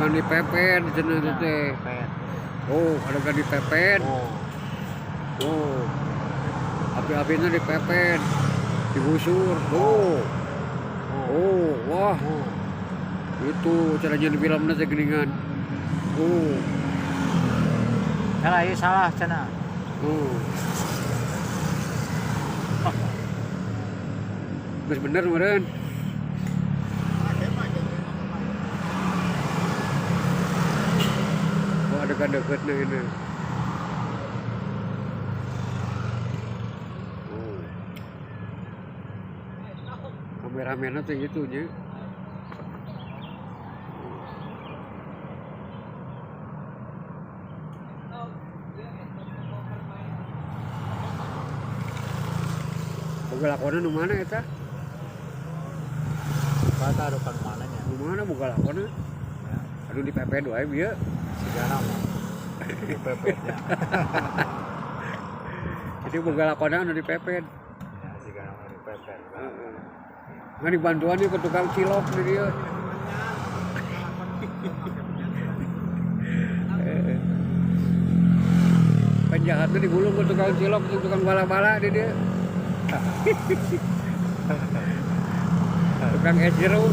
Adegan dipepet cenah Ya, teh. pepet. Oh, adegan dipepet. Oh. Oh. Api-apinya dipepet. Digusur. Oh. Oh. Oh, wah, Oh. itu caranya di filmna teh geuningan. Oh. Salah, ieu salah cenah. Oh. Geus bener meureun. Oh, adegan deketna ini. Oh. Kameramenna teh gitu nya. Boga lakonna nu mana eta? Kata adukan mananya. Nu mana boga lakonna? Ya. Aduh, dipepet wae bieu. Sigana mah. Dipepetnya. Jadi boga lakonna anu dipepet. Ya, sigana mah dipepet. Heeh. Ngan dibantuan ieu ke tukang cilok di dieu. Heeh. Penjahatnya digulung ke tukang cilok, ke tukang bala-bala di dieu. Tukang es jeruk.